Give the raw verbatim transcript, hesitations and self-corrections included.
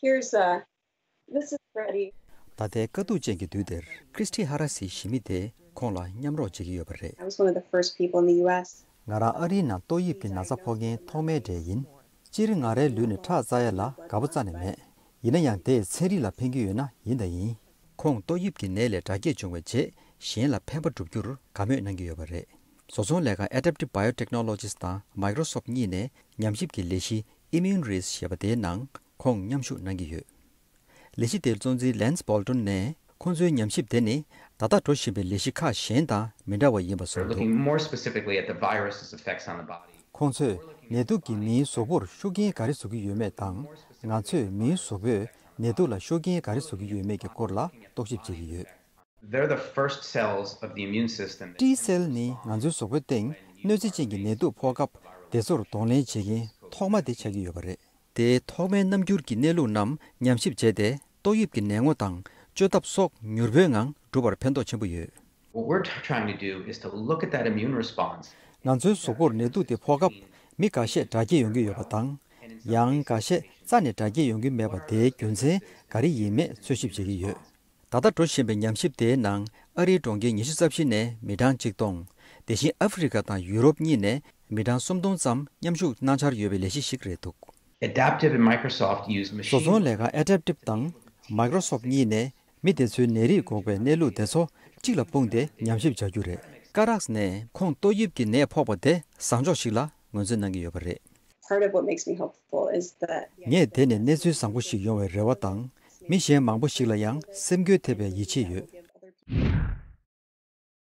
Here's uh, this is Freddie. ད་ལྟའི་དཀའ་སྡུག་ཅན་གྱི་དུས་འདིར། ཁྲི་སི་ཊི་ཧ་ར་སི་ཞེས་མི་དེ་ཁོང་ལ་མཉམ་རོགས་བྱེད་ཀྱི་ཡོད་པ་རེད། I was one of the first people in the U S. ང་རང་ཨ་རིའི་ནང་ཏོག་དབྱིབས་ཀྱི་ན་ཚ་ཕོག་མཁན་ཐོག་མའི་གྲས་ཡིན། སྤྱིར་ང་རའི་ལུས་ནི་ཁྲག་འཛག་ཡ་ལ་དགའ་པོ་རྩ་ནས་མེད། ཡིན་ན་ཡང་དེས་ཚན་རིག་ལ་ཕན་གྱི་ཡོད་ན་ཡིན་དང་ཡིན། ཁོང་ཏོག་དབྱིབས་ཀྱི་ནད་ལས་དྲག་སྐྱེད་བྱུང་བའི་རྗེས་གཞན་ལ་ཕན་པ་བསྒྲུབ་རྒྱུར་དགའ་མོས་གནང་གི་ཡོད་པ་རེད། བཟོ་ཚོང་ལས་ཁང་Adaptive Biotechnologies དང་Microsoft གཉིས་ནས་ཉམས་ཞིབ་ཀྱི་ལས་གཞི་Immune Race ཞེས་པ་དེའི་ནང་ཁོང་མཉམ་ཞུགས་གནང་གི་ཡོད། ལས་གཞི་དེའི་གཙོ་འཛིན་Lance Bolton ནས། ཁོང་ཚོའི་ཉམས་ཞིབ་དེ་ནི་ད་ལྟ་འགྲོ་བཞིན་པའི་ལས་གཞི་ཁག་གཞན་དང་མི་འདྲ་བ་ཡིན་པ་གསུངས་འདུག། Looking more specifically at the virus's effects on the body. ཁོང་ཚོས་ནད་དུག་གིས་མིའི་གཟུགས་པོར་ཤུགས་རྐྱེན་ག་རེ་བཟོ་གི་ཡོད་མེད་དང་། ང་ཚོས་མིའི་གཟུགས་པོས་ནད་དུག་ལ་ཤུགས་རྐྱེན་ག་རེ་བཟོ་གི་ཡོད་མེད་ཀྱི་སྐོར་ལ་རྟོག་ཞིབ་བྱེད་ཀྱི་ཡོད། They're the first cells of the immune system. T cell ནི་ང་ཚོའི་གཟུགས་པོའི་སྟེང་གནོད་འཚེ་ཅན་གྱི་ནད་དུག་ཕོག་སྐབས་དེ་ཚོར་གདོང་ལེན་བྱེད་མཁན་ཐོག་མ་དེ་ཆགས་ཀྱི་ཡོད་པ་རེད། དེའི་ཐོག་མའི་རྣམ་འགྱུར་གྱི་གནས་ལུགས་རྣམས་ཉམས་ཞིབ་བྱས་ཏེ། ཏོག་དབྱིབས་ཀྱི་ནད་ངོ་དང་བཅོས་ཐབས་སོགས་མྱུར་པོའི་ངང་སྒྲུབ་པར་ཕན་ཐོགས་ཆེན་པོ་ཡོད། What we're t- trying to do is to look at that immune response. ང་ཚོའི་གཟུགས་པོར་ནད་དུག་དེ་ཕོག་སྐབས་མི་འགའ་ཤས་དྲག་སྐྱེད་ཡོང་གི་ཡོད་པ་དང་། ཡང་འགའ་ཤས་རྩ་ནས་དྲག་སྐྱེད་ཡོང་གི་མེད་པ་དེའི་རྒྱུ་མཚན་ག་རེ་ཡིན་མེད་འཚོལ་ཞིབ་བྱེད་ཀྱི་ཡོད། ད་ལྟ་འགྲོ་བཞིན་པའི་ཉམས་ཞིབ་དེའི་ནང་ཨ་རིའི་གྲོང་ཁྱེར་ཉི་ཤུ་རྩ་བཞི་ནས་མི་གྲངས་ཆིག་སྟོང་། དེ་བཞིན་ཨ་ཧྥེ་རི་ཁ་དང་ཡུ་རོབ་གཉིས་ནས་མི་གྲངས་སུམ་སྟོང་ཙམ་མཉམ་ཞུགས་གནང་འཆར་ཡོད་པའི་ལས་གཞི་ཞིག་རེད་འདུག། Adaptive and Microsoft use machine བཟོ་ཚོང་ལས་ཁང་Adaptive དང་Microsoft གཉིས་ནས་མི་དེ་ཚོའི་ནད་རིགས་འགོག་པའི་གནས་ལུགས་དེ་ཚོ་གཅིག་ལ་སྤུངས་ཏེ་ཉམས་ཞིབ་བྱ་རྒྱུ་རེད། ཀ་རགས་ནས་ཁོང་ཏོག་དབྱིབས་ཀྱི་ནད་ཕོག་པ་དེ་བཟང་ཕྱོགས་ཤིག་ལ་ངོས་འཛིན་གནང་གི་ཡོད་པ་རེད། Part of what makes me hopeful is that ངས་དེ་ནས་གནས་ཚུལ་བཟང་པོ་ཞིག་ཡོང་བའི་རེ་བ་དང་། མི་གཞན་མང་པོ་ཞིག་ལ་ཡང་སེམས་འགུལ་ཐེབས་པའི་ཡིད་ཆེས་ཡོད།